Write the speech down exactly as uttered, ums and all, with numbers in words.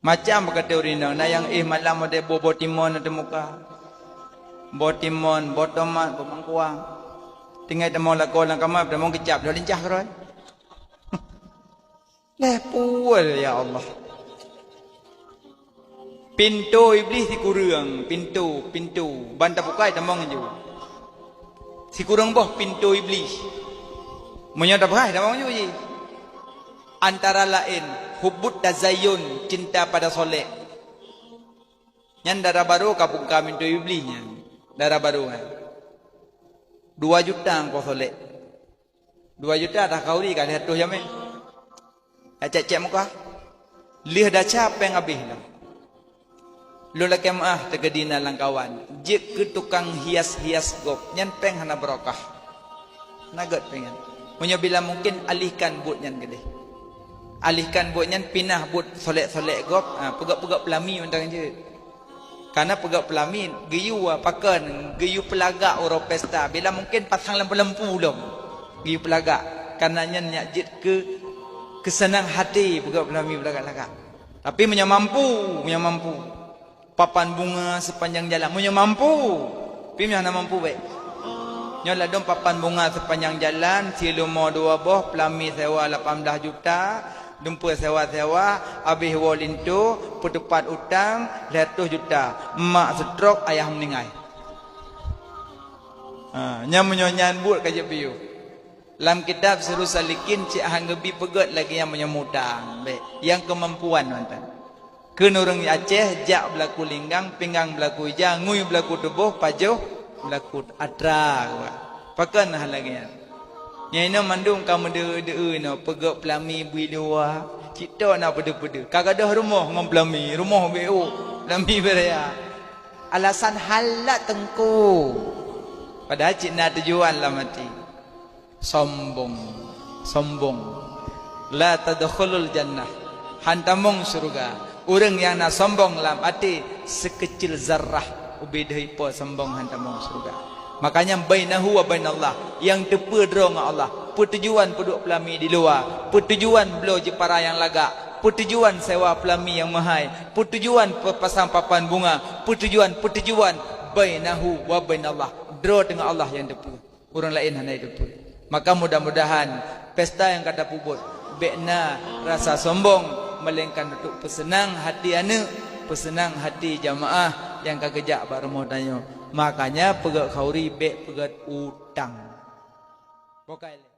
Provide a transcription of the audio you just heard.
Macam bak teuri nyoe, na nyang éh malam watèe boh-boh timon na teumuka. Boh timon, boh tomat, boh mangkuang. Tinggai tamong lakoe lam kama, tamong keucap, lheuh lincah keudroe. Lheuh puwel, ya Allah. Pintoe Iblih sikureueng, pintoe, pintoe. Ban tabukai tamong ju. Sikureueng boh pintoe Iblih. Meunyoe tabukai tamong ju jih. Antara laén, hubbut tazayyun, cinta pada solek. Nyan dara barô ka buka pintoe Iblih nyan. Dara barô nyan. Dua juta engkau solek. Dua juta dah khauri ka lheuh tuh jamé. Ka cek-cek muka. Lheuh desya péng habéh lom. Lôn lakèe meu'ah teukeudi na lam kawan. Jeuet keu tukang hias-hias gob. Nyan péng hana barokah. Hana gèt péng nyan. Meunyoe bila mungkin alihkan buet nyan keudéh. Alihkan buet nyan pinah buet solek-solek gob. Ha, peugèt-peugèt peulami mantong jeuet. Kareuna peugèt peulami geuyue pakon, geuyue peulagak uroe pesta. Bila mungkin pasang lampu-lampu lom. Geuyue peulagak. Kareuna nyan nyak jeuet keu keuseunang hati peugèt peulami peulagak-lagak. Tapi meunyoe mampu, meunyoe mampu, papan bunga sepanjang jalan. Meunyoe mampu, tapi meunyoe hana mampu bèk. Nyoe ladôm papan bunga sepanjang jalan, silumoe dua boh, peulami sewa lapan belas juta, dumpeue sewa-sewa, habéh woe linto, peuteupat utang, lhèe reutôh juta. Mak stroke, ayah meuninggai. Ha, nyan meunyoe nyan buet ka jeuet piôh. Lam kitab Sirus Salikin cit han geubi peugèt lagèe nyang meunyoe mutang. Bèk, nyang keumampuan mantong. Kheun ureueng Aceh, jak beulaku linggang, pinggang beulaku ija, ngui beulaku tuboh, pajoh beulaku atra. Pakon hana lagèe nyan? Nyang inoe mandum ka meudeu-deu inoe, peugèt peulami bui luwa, cit tok na peudeu-peudeu. Ka gadôh rumoh ngon peulami, rumoh beu, peulami beuraya. Alasan hana teungku. Padahai cit na tujuan lam até. Sombong. Sombong. La tadkhulul jannah. Han tamong syeuruga. Ureueng nyang na sombong lam até sikeucil zarrah, ubé deuh ipo sombong han tamong syeuruga. Makanya bainahu wa bainallah, nyang teupeue droe ngon Allah. Peutujuan peuduek peulami di luwa, peutujuan bloe jipara nyang lagak, peutujuan sewa peulami nyang meuhai, peutujuan peupasang papan bunga, peutujuan, peutujuan bainahu wa bainallah. Droe teungoh Allah nyang teupeue. Ureueng laén hana jiteupeue. Maka mudah-mudahan pesta nyang ka tapeubuet bèk na rasa sombong, melainkan untuk peuseunang hati aneuk, peuseunang hati jamaah nyang ka geujak bak rumoh tanyoe. Makanya peugèt khauri bèk peugèt utang. Bukai lé.